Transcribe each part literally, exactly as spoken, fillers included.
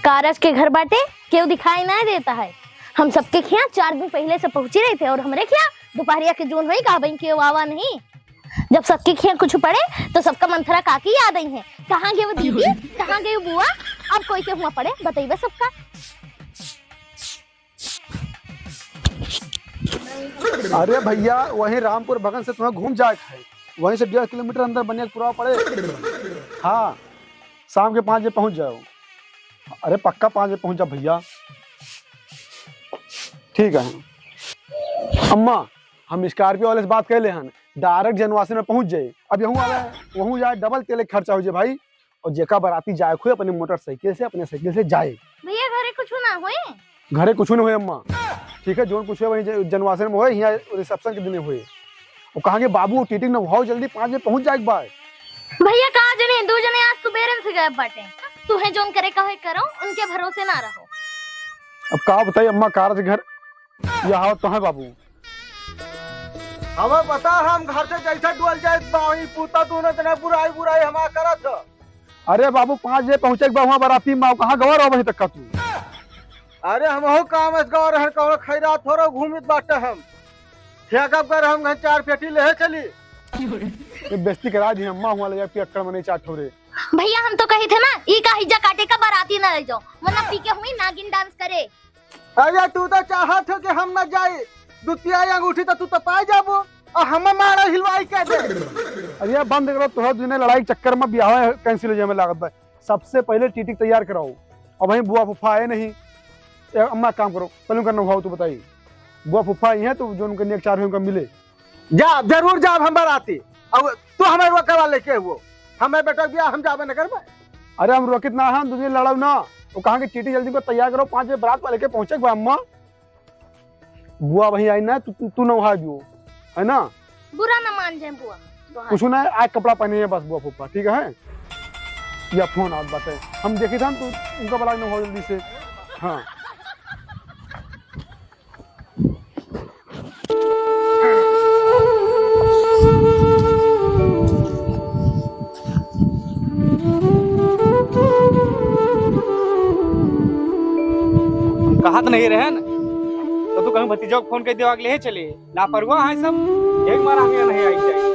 कारज के घर बाटे, केहू दिखाई नाहीं देता है। हम सबके खियाँ चार दिन पहिले से पहुँची रही थे और हमरे खियाँ दोपहरिया के जौन होई का बहिन केहू आवा नहीं। जब सबके खियाँ कुछ पड़े तो सबका मंथरा काकी याद आई है। कहाँ गए वो दीदी, कहाँ गए वो बुआ? अब कोई के हुआ पड़े बतइबे सबका। अरे भइया, वहीं रामपुर भगन से तुम्हें घूम जाए के है, वहीं से डेढ़ किलोमीटर अंदर बनियापुरवा पड़े। हाँ, शाम के पाँच बजे पहुँच जाओ। अरे पक्का पाँच बजे पहुँच जाओ भइया। ठीक है अम्मा, हम स्कॉर्पियो वाले से बात कर ले हन, डायरेक्ट जनवासन में पहुँच जाए। अब यहूँ वाला है, वहूँ जाए, डबल तेल के खर्चा हो जाए भाई। और जेका बराती जाए हुए अपने मोटरसाइकिल से, अपने साइकिल से जाए। भइया, घरे कुछ ना होए? घरे कुछ ना होए अम्मा, ठीक है, जौन कुछ है वहीं ज-, जनवासन में होए, यहाँ रिसेप्शन के दिने होए। वो कहाँ के बाबू, टीटी न भाव, जल्दी पाँच बजे पहुँच जाए एक बार। भइया, कहाँ जने, दो जने आज सुबेरन से गायब बाटे। तुहें जौन करे का होए करो, उनके भरोसे ना रहो। अब का बताई अम्मा, कारज घर यह हालत तो है बाबू। हमें पता है, हम घर से जैसे डोल जाए, बाई पूता दोनों जना बुराई बुराई हमार करत ह। अरे बाबू, पाँच बजे पहुँचे के बा हुआँ बराती में, कहाँ गवा रहो अबहीं तक का तू? अरे हमहू काम से गवा रहन, कौनो खैरात हो रहो, घूमित बाटे हम। ठेका पर हम घर चार पेटी लेहे चली। ये बेइज्जती करा दी अम्मा, हुआँ ले जाके पियक्कड़ में नहीं चाट हो रे। भइया, हम तो कही थे ना, ई का हिज्जा काटे का बराती ना ले जाओ, वरना पी के हुई नागिन डांस करे। अरे तू तो चाहत हो कि हम ना जाई, दुतिया अंगूठी तो तू तो पाए जाबो, और हम मारा हिलवाई के दे। अरे बंद करो, तोहरा दुने लड़ाई के चक्कर में बियाह कैंसिल हो जाए में लागत बा। सबसे पहले टीटी के तैयार कराओ, अब वहीं बुआ फूफा आए नहीं। ए, अम्मा काम करो, पहले उनका नहाओ, तू बताई, बुआ फूफा आई हैं तो जो उनके नेक चार हुए उनका मिले। जा, जरूर जाब हम बराती। अब तू हमें रोके वाले के हुओ? हमें बेटा बियाह हम जाबे न करबे। अरे हम रोकित ना हन, दुनिया लड़ाऊ ना। वो कहाँ के टीटी जल्दी को तैयार करो, पाँच बजे बरात वाले के पहुँचे के बा अम्मा। बुआ वहीं आई ना, तू, तू, तू नहा दियो, है ना? बुरा ना मान जाए बुआ। कुछ ना, आज कपड़ा पहने हैं बस बुआ फूफा, ठीक है? या फोन आवत बाटे, हम देखी था तू उनका बुला नहा जल्दी से। हाँ। हम कहत नहीं रहन, तो तू कहूँ भतीजवा के फोन कर देवा के ले चले। लापरवाह है सब, एक बार आगे नहीं आई जाए।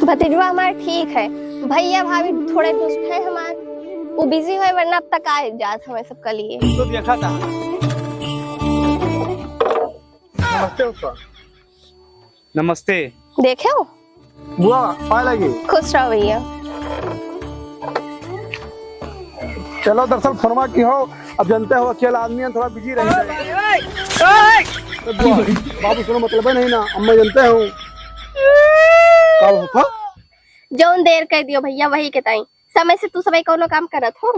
भतीजवा हमार ठीक है, भैया भाभी थोड़े दुष्ट है हमार, वो बिजी है, वरना अब तक आ जात हमें सबका लिए। तो देखा था। नमस्ते फूफा। नमस्ते। देखे हो? बुआ, पाए लगी। खुश रहो भैया। चलो, दरअसल फोनमा की हो, अब जानते हो, अकेला आदमी है, थोड़ा बिजी रही है। ए बुआ, बाबू सुनो, मतलब है नहीं ना, अम्मा जानते हो। का हो फूफा? जौन देर कह दियो भैया, वही के ताई। समय से तू सबे कौनो काम करत हो?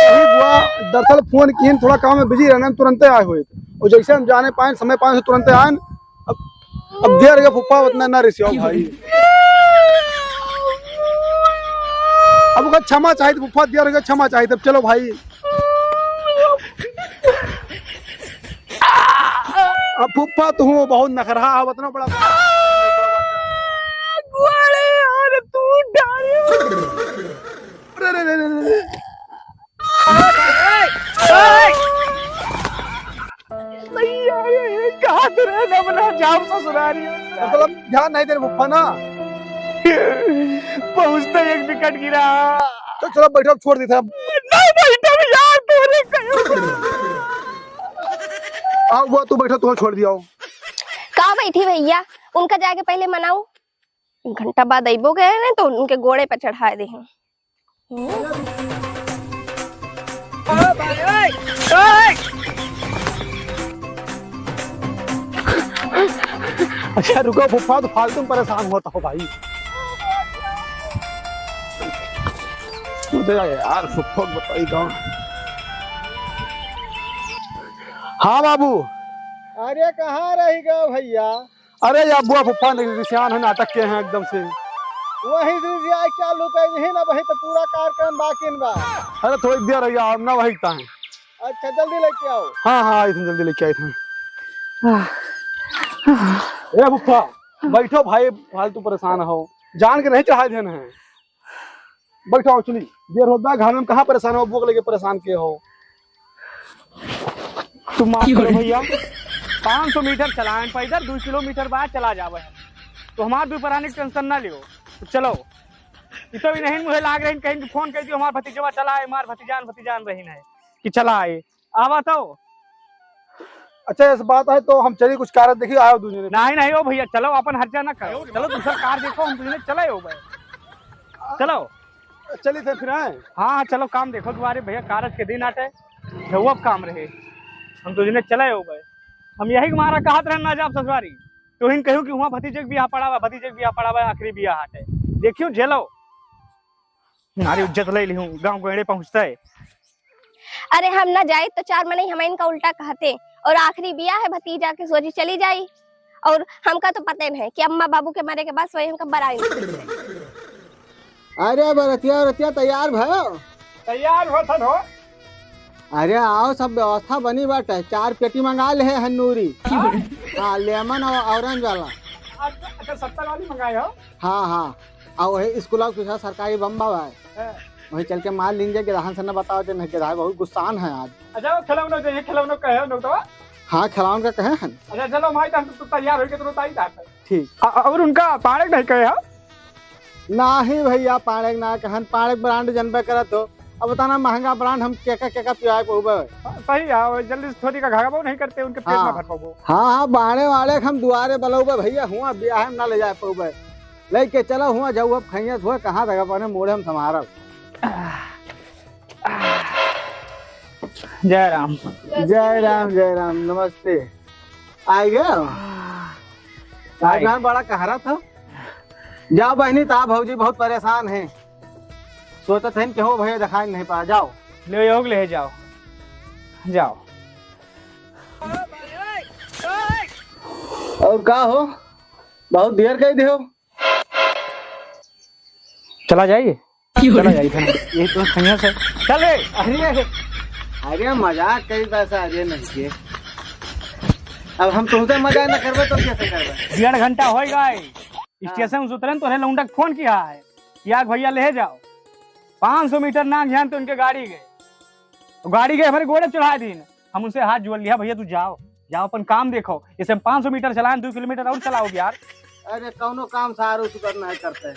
नहीं बुआ, दरअसल फोन किहन, थोड़ा काम में बिजी रहने में तुरंते आए हुए। और जैसे हम जाने पाए, समय पाए, तुरंते आए। अब, अब देर हो गया फूफा, उतना ना रिसियाओ भाई। अब ओकर क्षमा चाहित फूफा, देर हो गया, क्षमा चाहित। अब चलो भाई। अब फूफा तू बहुत नखरा है, उतना बड़ा। गोड़े और तू डारे। अरे, अरे, अरे, अरे, अरे। भैया, ये, ये कहाँ तो रहना बना, जाओ ससुरारी। मतलब ध्यान नहीं देने फूफा ना। पहुँचते एक विकेट गिरा। तो चलो बैठो, अब छोड़ देते हैं। नहीं बैठो यार, तोरे कहो। आओ बुआ, तू बैठो, तुम्हें छोड़ दिया हो। का बैठी भैया, उनका जाके पहले मनाऊ। घंटा बाद अइबो गए ना तो उनके गोड़े पे चढ़ाए दे हैं। अच्छा रुको फूफा, तो फालतू में परेशान होता हो भाई। तू तो यार फूफा को बताई कौन। हाँ बाबू। अरे कहाँ रह गए भैया? अरे या बुआ फूफा नहीं, रिसियान है, नाटक के हैं एकदम से। वही रिसियाई चालू कर दी ना, वही तो पूरा कार्यक्रम बाकी बा। अरे थोड़ी देर है यार, ना वही टाइम। अच्छा जल्दी लेके आओ। हाँ हाँ, आई थी, जल्दी लेके आई थी। ए फूफा, बैठो भाई, फालतू परेशान हो, जान के नहीं चढ़ाए देना है। बैठो, चली। देर होत बा, घामे में कहाँ परेशान हो, भूख लगे परेशान के हो। तुम माफ करो भैया, पाँच सौ मीटर चलाएं पैदल, दो किलोमीटर बाद चला जावे हम। तो हमार दुइ परानी के टेंशन ना लियो, तो चलो। ई तो भी नहीं मुझे लाग रही, कहीं कि फोन कर दियो, हमार भतीजवा चला आए, हमार भतीजान, भतीजान रही है कि चला आए। आवा तो। अच्छा, ऐसी बात है तो हम चली, कुछ कारज देखी, आओ दूजने। नहीं, नहीं, ओ भैया, चलो, अपन हर्जा ना करो, चलो, दूसरा कार देखो, हम दूजने चले हो भाई। चलो। चली थे फिर, आए। हाँ, हाँ, चलो, काम देखो दुआरे भैया, कारज के दिन आटे, जवाब काम रहे, हम दूजने चले हो भाई। हम यही के मारा कहत रहन ना जाब ससुरारी, तो हिन कहूँ कि हुआं भतीजे के बियाह पड़ावा, भतीजे के बियाह पड़ावा, आखिरी बियाह आटे, देखियो झेलो। नारी इज्जत ले लिहूं, गांव गोएड़े पहुंचते। अरे हम ना जाए तो चार मनई हमइन का उल्टा कहते, और आखिरी बियाह है भतीजा के, सोची चली जाई। और हमका तो पते नहीं कि अम्मा बाबू के मरे के बाद सोई हमका बराई नहीं। अरे बरतिया, बरतिया तैयार भयो? तैयार होत हन हो। अरे आओ, सब व्यवस्था बनी बाटे, चार पेटी मंगा ले है हन्नूरी। हाँ, लेमन और ऑरेंज वाला। अच्छा, अच्छा, सत्तर वाली मंगाए हो? हाँ, हाँ। आ वही स्कूल के पीछे सरकारी बम बा है। हाँ। वही चल के मार लीन जाए, गिरहन से न बताओ जे नहीं, गिरहा बहुत गुस्सान है आज। अच्छा, वो खिलौना दे, खिलौना कहे हो, नोटवा? हाँ, खिलौन का कहे हन। अच्छा, चलो भाई, तो हम तो तैयार होके तुरंत आई जाते हैं। ठीक। अ-, और उनका पाड़े नहीं कहे हो? नाही भैया, पाड़े ना कहन, पाड़े ब्रांड जनबे करत हो। अब बताना महंगा ब्रांड हम केका, केका पियाए पउबे। हाँ, सही है, वो जल्दी से थोड़ी का घाघा नहीं करते, उनके पेट हाँ। ना भर पाबो। हाँ, हाँ, बाड़े वाड़े के हम दुआरे बलउबे भैया, हुआं बियाह में ना ले जाए पउबे। लेके चलो हुआं जाऊ, अब खैया धोए कहाँ तक अपने मोड़े हम संभारब। जय राम। जय राम, जय राम, नमस्ते। आ गए? आज आई। बड़ा कहरा था। जाओ बहनी, ता भौजी बहुत परेशान है, सोचत हैं कि हो भैया दिखाई नहीं पा। जाओ। ले योग ले जाओ, जाओ। और का हो, बहुत देर कही दे हो। चला जाइए, चला जाइए, फिर यही तो खैया से। चल रे। अरे, अरे मजाक कही बस, अरे नहीं के। अब हम तुमसे मजाक न करबे तो कैसे करबे? डेढ़ घंटा होइगा है। हाँ। स्टेशन से उतरन तोरे लौंडा के फोन किया है कि आग भैया ले जाओ। पाँच सौ मीटर ना ध्यान तो उनके गाड़ी गए, तो गाड़ी गए हमारे गोड़े चढ़ा दीन। हम उनसे हाथ जोड़ लिया, भैया तू जाओ, जाओ अपन काम देखो। इसे हम पाँच सौ मीटर चलाएं, दो किलोमीटर और चलाओ यार। अरे कौनो काम सारू सुकर नहीं करते,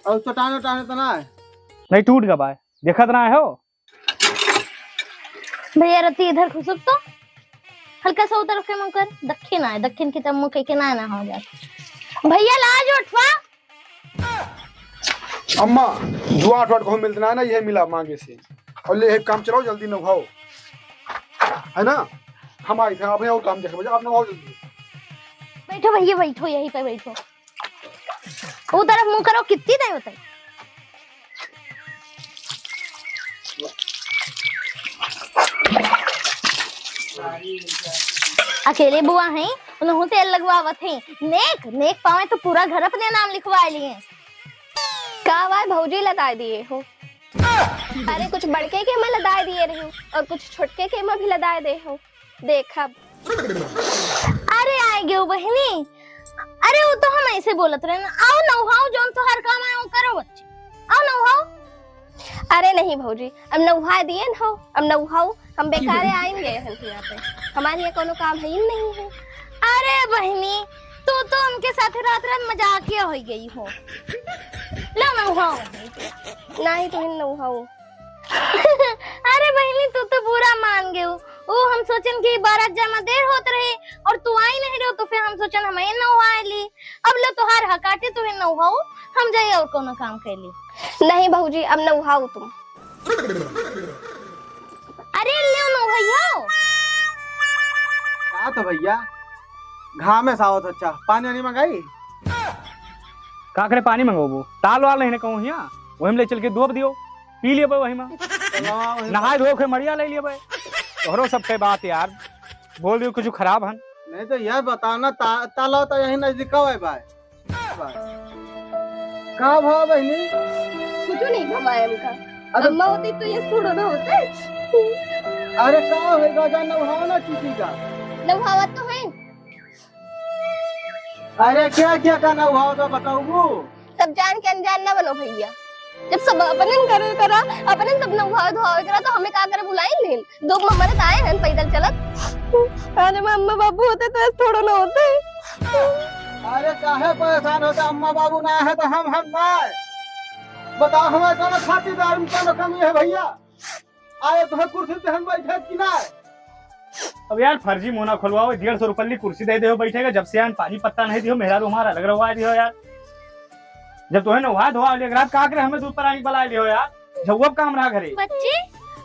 और चटाने उटाने तो ना है। नहीं टूट गवा है, देखत ना हो। भैया रति इधर खुसुक तो, हल्का सा उधर के मुंह कर, दक्षिण आए, दक्षिण की तरफ मुंह के, के ना, ना हो जाए। भैया लाज उठवा। अम्मा, जुआ आठ वाट कहूँ मिलत ना है ना, यही मिला मांगे से। और ले, काम चलाओ, जल्दी नहाओ, है ना? हम आई थे, आप यहाँ और काम देखे, आप नहाओ जल्दी। बैठो भैया, बैठो, यहीं पे बैठो। वो तरफ मुंह करो, कितनी देर होता है? अकेले बुआ हैं, उन्हों तेल लगवावत हैं। नेक, नेक पावे तो पूरा घर अपने नाम लिखवा लिए। का वाय भौजी लदाय दिए हो? अरे कुछ बड़के के मैं लदाय दिए रही हूँ और कुछ छोटके के मैं भी लदाय दे हूँ। देखब। अरे आए गयो बहिनी, अरे वो तो हम ऐसे बोलत रहे ना, आओ नौहाओ, जौन तोहार काम आए वो करो बच्ची, आओ नौहाओ। अरे नहीं भौजी, अब नौहा दिए न हो, अब नौहाओ, हम बेकारे आइन गए हैं यहाँ पे, हमारे यहाँ कोनो काम है ही नहीं है। अरे बहिनी, तू तो उनके साथ रात रात मजाकिया हो गई हो। लो नौहाओ। नहीं तुम नौहाओ। अरे बहिनी, तू तो बुरा मान गयो। ओ, हम सोचन कि बारात जामा देर होत रहे और तू आई नहीं रहो, तो फिर हम सोचन हम नौहा ली। अब लो तोहार हकाटे, तू नौहाओ, हम जाई और कोनो काम कर ली। नहीं भौजी, अब नौहाओ तुम। अरे ले नौहाओ। का तो भैया, घामे सावत अच्छा, पानी वानी मंगाई? का करे पानी मंगवाबो? ताल वाल नहीं ना कहूँ हिया, वही में ले चल के दोब दियो, पी लेबे वही में। चलावा वही नहाए धोए के मरिया ले लेबे। तोहरो सबके बात यार, बोल दियो कुछ खराब हन। नहीं तो यार बताओ ना, ता-, तालाब तो यही नजदीक है भाई। का भाव बहनी? कुछ नहीं भवाए हमका। अरे अम्मा होती तो ये सुनो ना होते। अरे का होएगा, जा नहाओ ना चुकी का। नहावत तो है। अरे क्या क्या का नहाओ तो बताओ। सब जान के अनजान ना बनो भैया। जब सब अपने करे करा, अपने सब नहावे धोवे करा, तो हमें का करे बुलाई नहीं? दुख में मरत आए हैं पैदल चलत। अरे, अम्मा बाबू होते तो ऐसे थोड़ा ना होते। अरे, काहे परेशान होता? अम्मा बाबू ना है तो हम, हम ना है। बताओ, हमारे कौनो खातिरदारी में कौनो कमी है भैया? आए तो कुर्सी पे हम बैठे कि ना? अब यार, फर्जी मुंह ना खुलवाओ, डेढ़ सौ रुपये की कुर्सी दे दे हो बैठेगा, जब से आन पानी पत्ता नहीं दियो, मेहरारू हमार अलग रवा दियो यार। जब तोहे नहा धोआ ले रात का करे हमें दूध पर आने बला लियो यार, जवाब काम रहा घरे। बच्ची,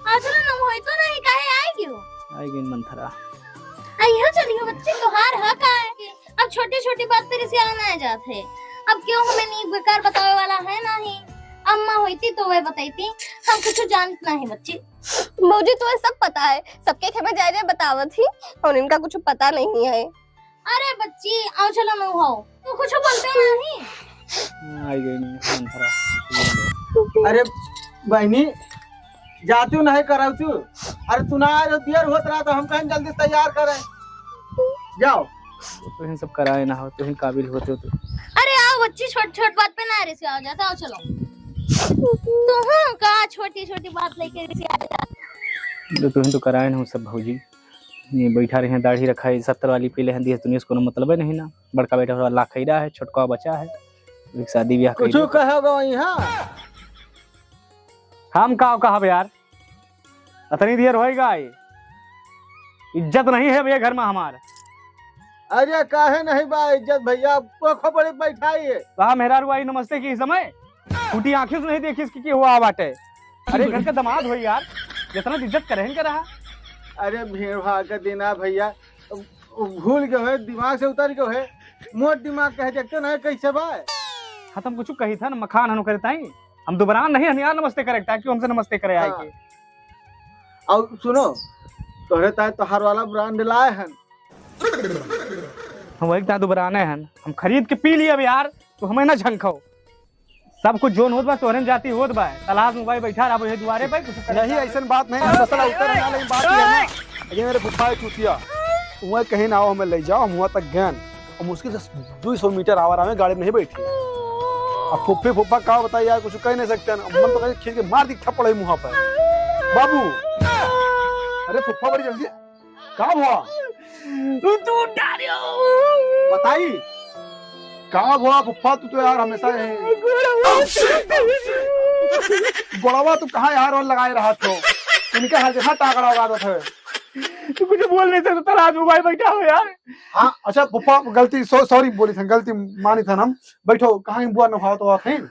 आज ना नहाई तो नहीं, काहे आए क्यों? आई गई मंथरा। आइयो चलियो बच्ची, तोहार हक आए। अब छोटी छोटी बात पे रिसियाना आ जात है। अब क्यों हमें नीक बेकार बतावे वाला है नहीं। अम्मा होती तो वह बताती, हम कुछ जानत नहीं बच्ची। भौजी, तुम्हें सब पता है, सबके खेमे जाए जाए बतावत ही, और इनका कुछ पता नहीं है। अरे बच्ची, आओ चलो नहाओ, तू कुछ बोलते नहीं। आई गई नहीं, मंथरा। अरे बहनी, जातू नहीं कराऊ तू। अरे तू ना आए रहो, देर होत रहा तो हम कहें जल्दी से तैयार करें। जाओ। तुहिन सब कराए ना हो, तुहिन काबिल होते हो तो। अरे आओ बच्ची, छोट छोट बात पे ना रिसियाओ जाता, आओ चलो। तुहूं का छोटी छोटी बात लेके रिसिया जाता। जो तुहिन तो कराए ना हो सब भौजी, ये बैठा रहे हैं, दाढ़ी रखा है, सत्तर वाली पी ले हैं, दिए दुनिया से कोनो मतलब है नहीं ना। बड़का बेटा थोड़ा लाखैरा है, छोटका बच्चा है, एक शादी ब्याह कुछ कइले। कहोगे वहीं, हाँ? हम का कहब यार, इतनी देर होई गई, इज्जत नहीं है भैया घर में हमार। अरे काहे नहीं बा इज्जत भैया, तो खोपड़ी बैठाई है। कहा मेहरारू आई नमस्ते की समय, फूटी आंखें से नहीं देखी इसकी की हुआ बाटे। अरे घर का दामाद हो यार, जितना इज्जत करें के रहा। अरे भीड़ भाड़ का दिन आ भैया, भूल गए है, दिमाग से उतर गए है। मोट दिमाग कहे देखते नहीं कैसे बा। खत्म कुछ कही था ना, मखान हनु करता ही। हम दोबारा नहीं हन यार नमस्ते करे, ताकि हमसे नमस्ते करे आए हाँ। के। और सुनो, तोहरे ताए तोहार वाला ब्रांड लाए हन। हम वही ताए दोबारा नहीं हन, हम खरीद के पी लिए अब यार, तो हमें ना झंखो। सब कुछ जोन होत बा, तोहरे में जाती होत बा। तलाश में भाई बैठा रहा, ये दुआरे पे कुछ करे। नहीं, ऐसन बात नहीं, हम ससुरा उतर ना, लेकिन बात ये है ना, ये मेरे फुफा है चूतिया, वह कहीं ना आओ, हमें ले जाओ, हम वहाँ तक गए। और मुश्किल से दुई सौ मीटर आवा रहा है, गाड़ी में नहीं बैठी। अब फुफ्फी फुफ्फा का बताई यार, कुछ कह नहीं सकते हैं। मन तो कहीं खींच के मार दी थप्पड़ है मुँह पर। बाबू, अरे फुफ्फा बड़ी जल्दी, का हुआ? तू उठा रहे हो। बताई, का हुआ फुफ्फा? तू तो यार हमेशा यही गोड़वा। गोड़वा तू कहाँ यार और लगाए रहा थो? इनके हर जगह टाकड़ा उड़ा देते हैं। तू कुछ बोल नहीं सकता, राजू भाई बैठा हो यार। हाँ, अच्छा फुफ्फा, गलती, सॉ-, सॉरी बोली थन, गलती मानी थन हम। बैठो, कहाँ बुआ नहाओ तो आप हैं?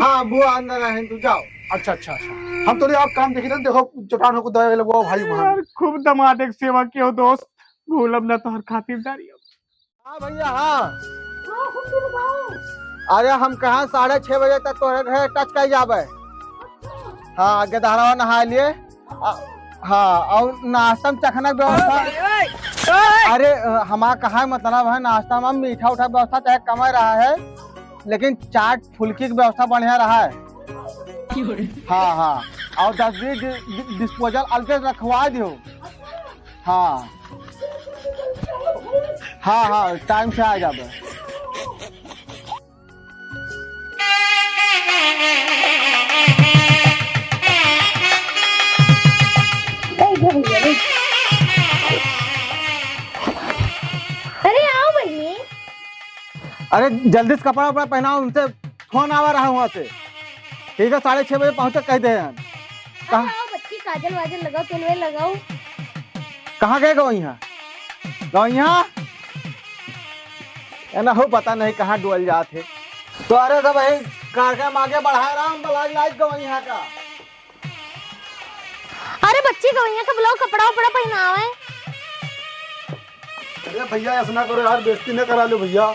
हाँ, बुआ अंदर है, तू जाओ। अच्छा, अच्छा, अच्छा। हम तो आप काम देखी थन, देखो चट्टान हो को दया लगवाओ भाई वहाँ। यार, खूब दमाद एक सेवा कियो दोस्त, भूलब ना तोहर खातिरदारी। हाँ भैया, हाँ। अरे हम कहाँ साढ़े छह बजे तक तोहरे घर टच कर जाबे। हाँ, गेदहरवा नहा लिए। आ, हाँ, और नाश्ता में चखना के व्यवस्था। अरे, अ, हमारा कहा मतलब है, नाश्ता में मीठा उठा व्यवस्था चाहे कम रहा है, लेकिन चाट फुल्की की व्यवस्था बढ़िया रहा है। हाँ, हाँ, और दस बीस डि-, डि-, डिस्पोजल अलग से रखवा दियो। हाँ, हाँ, हाँ, टाइम से आ जाबे। अरे आओ बहिनी। अरे जल्दी से कपड़ा उपड़ा पहनाओ, उनसे फोन आवा रहा हुआ से। ठीक है, साढ़े छह बजे पहुँचे कह दे हैं। अरे कहाँ? आओ बच्ची, काजल वाजल लगाओ, तेल वेल लगाओ। कहाँ गए गवैया? गवैया? ए ना हो, पता नहीं कहाँ डुअल जात है। तो अरे सब यही कार्यक्रम आगे बढ़ा रहा हम, बलाज लाइट गवैया का। अरे बच्ची गवैया का बुलाओ, कपड़ा उपड़ा पहनावे। अरे भैया, ऐसा ना करो यार, बेइज्जती ना करा लो भैया।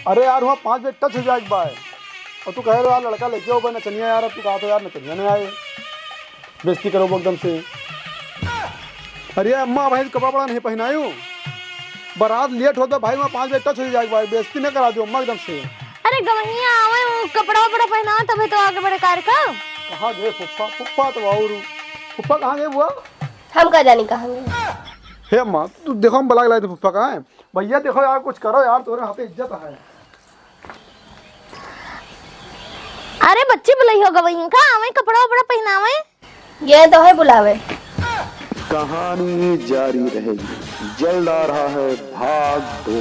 अरे यार, वहाँ पाँच बजे टच हो जाए बा। और तू कह रहे हो यार, लड़का लेके आओ भाई नचनिया यार, अब तू कहा था यार नचनिया नहीं आए, बेइज्जती करो वो एकदम से। अरे अम्मा, भाई कपड़ा बड़ा नहीं पहनायो, बारात लेट होता भाई, वहाँ पाँच बजे टच हो जाए बा, बेइज्जती ना करा दो अम्मा एकदम से। अरे गवैया आवे, वो कपड़ा उपड़ा पहनावे तबे तो आगे बढ़े कार्यक्रम। कहाँ गए फुफ्फा? फुफ्फा तो और फुफ्फा कहाँ गए बुआ? हम का जानी कहाँ गए। हे अम्मा, तू देखो हम बलाज लाए थे फुफ्फा कहाँ है? भैया देखो यार, कुछ करो यार, तोरे हाथे इज्जत है। अरे बच्ची बुलाई हो गवई, इनका आवे कपड़ा उपड़ा पहनावे। ये तो है बुलावे। कहानी जारी रहेगी, जल्द आ रहा है भाग दो।